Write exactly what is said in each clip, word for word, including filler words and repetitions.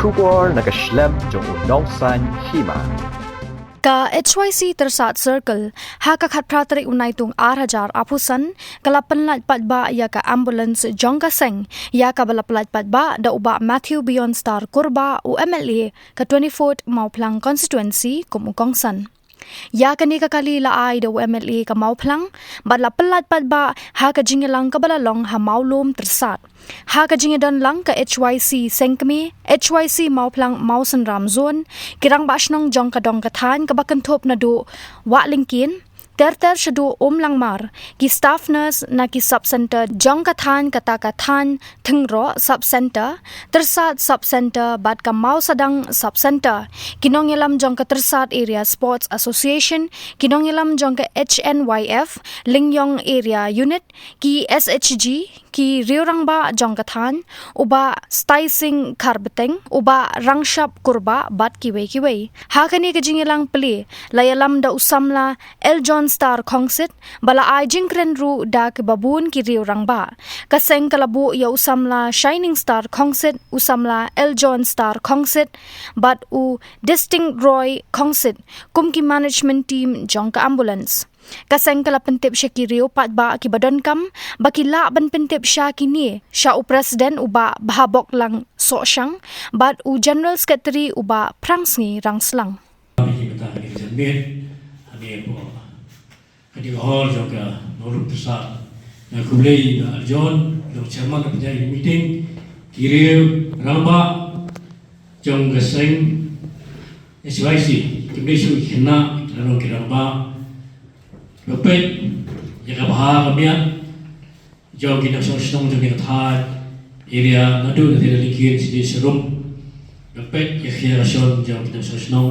Khubor na ka shlem jong u Nongsaiñ Hima. Ka H Y C Tyrsad Circle, ha ka khatphra tarik u Naitung ar hajar arphew san, ka la pynlait paidbah ïa ka ambulance jong ka seng, ïa kaba la pynlait paidbah da u Bah Matthew Beyondstar Kurbah, u M L A ka twenty-fourth Mawphlang Constituency kum u kongsan. Ïa kane ka kali la ai da u M L A ka Mawphlang, bad la pynlait paidbah ha ka jingïalang kaba la long ha Mawlum Tyrsad. Ha ka jingïadon lang ka H Y C Sengkmie, H Y C Mawphlang Mawsynram Zone, ki rangbah shnong jong ka dong ka thaiñ kaba kynthup naduh Wahlyngkien ter ter shaduh Umlangmar, ki staff nurse na ki sub center jong ka thaiñ, kata ka thaiñ Tyngroh sub center, Tyrsad sub center bad ka Mawsadang sub center, ki nongïalam jong ka Tyrsad Area Sports Association, ki nongïalam jong ka H N Y F Lyngiong Area Unit, ki S H G, ki riew rangbah jong ka thaiñ, u Bah Staising Kharbeteng, u Bah Rangshap Kurbah bad kiwei kiwei. Ha kane ka jingïalang plie la ïalam da u samla L John Star Khongsit, ba la ai jingkren ruh da kiba bun ki riew rangbah. Ka seng ka la buh ïa u samla Shining Star Khongsit, u samla L John Star Khongsit bad u Distinct Roy Khongsit kum ki management team jong ka ambulance. Ka seng ka la pyntip sha ki riew paidbah kiba donkam ba ki lah ban pyntip sha kine sha u president u Bah Bhaboklang Sohshang bad u general secretary u Bah Phrangsngi Rangslang. Ka dei ka hall jong ka Mawlum Tyrsad. Nga khublei Bah John, long chairman of the meeting, ki riew rangbah jong ka seng H Y C, ki dei shu ki khynnah, ki long ki rangbah. Ba peit ïa ka bha ka miat jong ki nongshong shnong jong ka thaiñ, area naduh na Wahlyngkien sha Sharum. Ba peit ïa ka khia ka shon jong ki nongshong shnong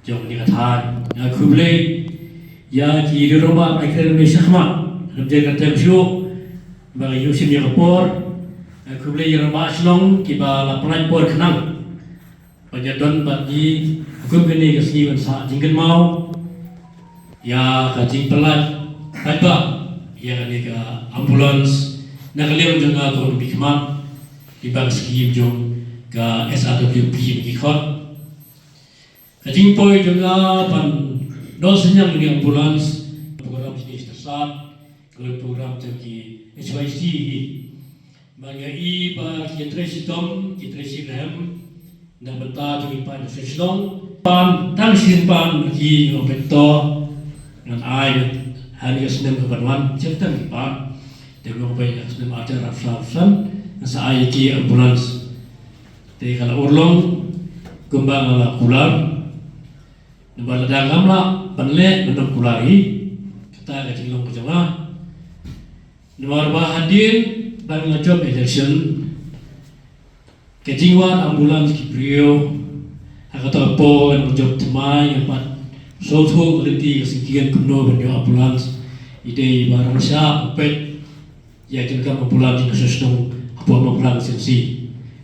jong ka thaiñ. Nga khublei ïa ki riew rangbah ba kren mynne shakhmat. Ngam jia ka tem shuh ba nga ïoh shim ïa ka por. Nga khublei ïa rangbah shnong kiba la pynlait por khnang ban ïadon bad ngi ha kum kane ka sngi ban sah jingkynmaw ïa ka jingpynlait paidbah ïa kane ka ambulance na ka liang jong nga kum u nongmihkhmat lyngba ka skhim jong ka S R W P ba ngi khot. Ka jingpoi jong nga ban don synñiang ïa kane ka ambulance, ka program jong ngi Tyrsad, ka program jong ki H Y C hi. Ba nga i ba ki trei shitom, ki trei shirhem na bynta jong ki paid nongshong shnong. Pan tang shisien pan ki nongpeit to ngan ai ha kane ka snem ka ban wan, check tang ki pan. Te nongpeit ha ka snem arhajar arphew san ngan sa ai ki ambulance. Te ka la urlong kumba nga la kular. Namar lada ngam lah ban leh, ngam kular hi. Kata ka jinglong ka jong nga. Namar ba hadien ba nga jop election, ka jingwan ambulance ki briew ha kata ka por nga jop thymmai, nga pat sngewthuh ka lynti ka syngkien kumno ban ïoh ambulance. I dei i Bah Rangshap u peit ïa ki kam ambulance jong ka shnong hapoh Mawphlang C M C.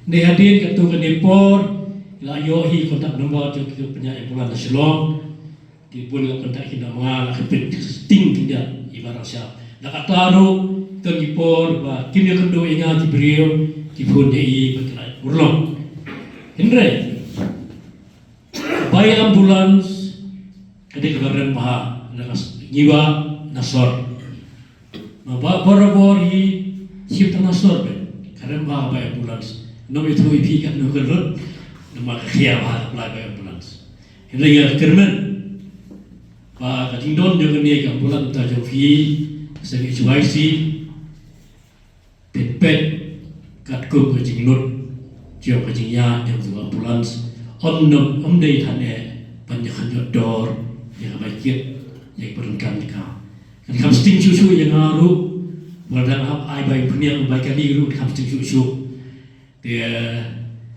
Nangta hadien katto katne por la ïoh hi contact number jong ki pynïaid ambulance na Shillong. Ki bun la contact ki, namar nga la kynpet sting ki da i Bah Rangshap. La katta ruh, tang ki por ba kim ïakynduh ïa nga ki briew, ki phone ïa i ba ki la urlong. Hynrei bai ambulance ka dei kaba rem bha na ka s-, ngi ba na sor. Namar barabor hi shim tang na sor beit. Ka rem bha bai ambulance. Ngam ïathuh ïa phi katno ka lut, namar ka khia bha ka bai ambulance. Hynrei nga kyrmen ba ka jingdon jong kane ka ambulance mynta jong phi, ka seng H Y C, phin peit katkum ka jinglut jong ka jingïaid jong ka ambulance. Ym, ym dei than eh ban ïa khyndiat dor ïa ka bai kit ïa ka pyndonkam jong ka. Kan kham sting shuh shuh ïa nga ruh, wat la hap ai bai pynïang bai kali ruh kan kham sting shuh shuh. Te, eh,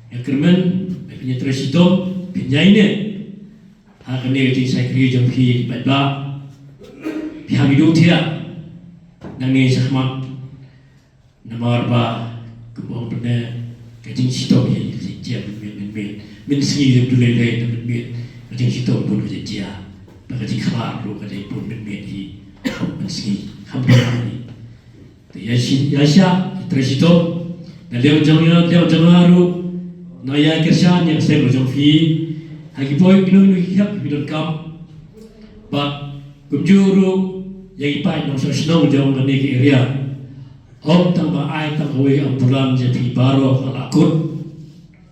nga kyrmen ba phin ïa trei shitom, phin ïaineh ha kane ka jingshakri jong phi paidbah. Phi hap ïa duh thiah nangne shakhmat. Namar ba kumba ong pyneh, ka jingshitom hi ka jingjia mynmiet mynmiet. Mynsngi ym dei lei lei na mynmiet, ka jingshitom bun ka jingjia. Ba ka jingkhlad ruh ka dei bun mynmiet hi. Mynsngi kham bun hi. Te ïa shi, ïa shah, ïa trei shitom. Na liang jong nga, liang jong nga ruh, Nga ïa kyrshan ïa ka seng ka jong phi ha ki bor kino kino ki khep ki donkam. Bad kumjuh ruh ïa ki paid nongshong shnong jong kane ka area. Ym tang ba ai tang kawei ambulance ïa phi baroh ka la kut.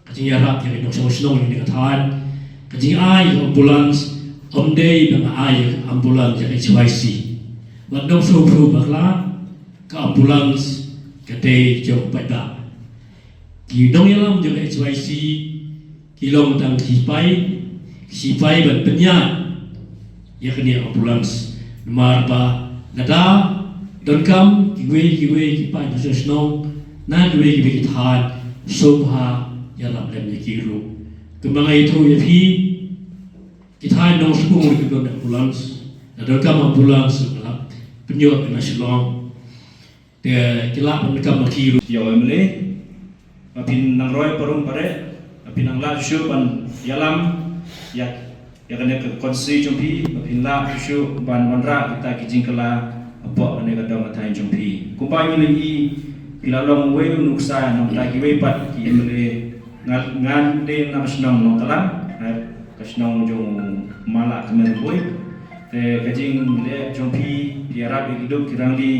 Ka jingïarap ïa ki nongshong shnong ïa kane ka thaiñ. Ka jingai ïa ka ambulance ym dei ba nga ai ïa ka ambulance ïa ka H Y C. Wat nong sngewthuh bakla, ka ambulance ka dei jong paidbah. Ki nongïalam jong ka H Y C ki long tang ki sipai, ki sipai ban pynïaid ïa kane ambulance. Namar ba lada donkam kiwei kiwei ki paid nongshong shnong na kiwei kiwei ki thaiñ, sngewbha ïarap lem ïa ki ruh. Kumba nga ïathuh ïa phi, ki thaiñ Nongshkung ruh ki don ambulance. Lada donkam ambulance, nga la pynïoh na Shillong. Te ki lah ban kam ma ki ruh. Ïa u M L A ba phin nang roi parum pare, ba phin nang lah shuh ban ïalam ïa, ïa kane ka constituency jong phi, ba phin lah shuh ban wanrah kita ki jingkylla hapoh kane ka dong ka thaiñ jong phi. Kumba ïa u M L A, phi la long uwei u nuksa na bynta kiwei pat ki M L A. Ngan, ngan dei na ka shnong Nongtalang, na ka shnong jong u Mala Kmen Bui. Te ka jingleh jong phi, phi ïarap ïa ki duk ki rangli,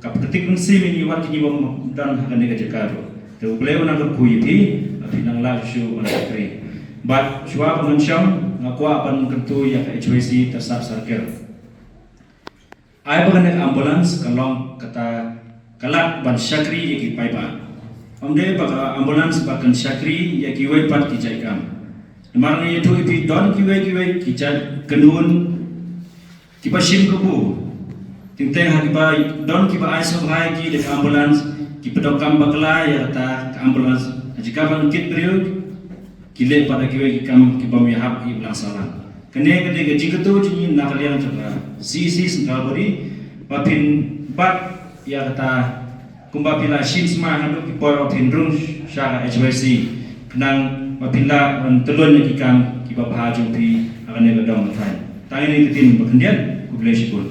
ka pyntik mynsiem ïa ngi wat ki ngi bym don ha kane ka jaka ruh. Te U Blei un nang kyrkhu ïa phi, phi nang lah shuh ban shakri. Bad shuwa ba ngan shong, nga kwah ban kyntu ïa ka H Y C Tyrsad Circle. Ai ba kane ka ambulance ka long kata ka lad ban shakri ïa ki paidbah. Ym dei ba ka ambulance ba kan shakri ïa kiwei pat ki jait kam. Namar nga ïathuh ïa phi, don kiwei kiwei ki jait kynhun kiba shim kabu. Teng teng ha kiba don kiba ai sngewbha ïa ki da ka ambulance, kiba donkam bakla ïa kata ka ambulance. Ha jaka ban kit briew, ki leh pat da kiwei ki kam ki bym ïahap ïa u balang sahlang. Kane ka dei ka jingkyntu jong ngi na ka liang jong ka C E C Central Body, ba phin bat ïa kata kumba phi la shim sma haduh ki por ba phin rung sha ka H Y C, khnang ba phin lah ban tylluid ïa ki kam kiba bha jong phi ha kane ka dong ka thaiñ. Tang ïa kane ka ktien ba khyndiat, khublei shibun.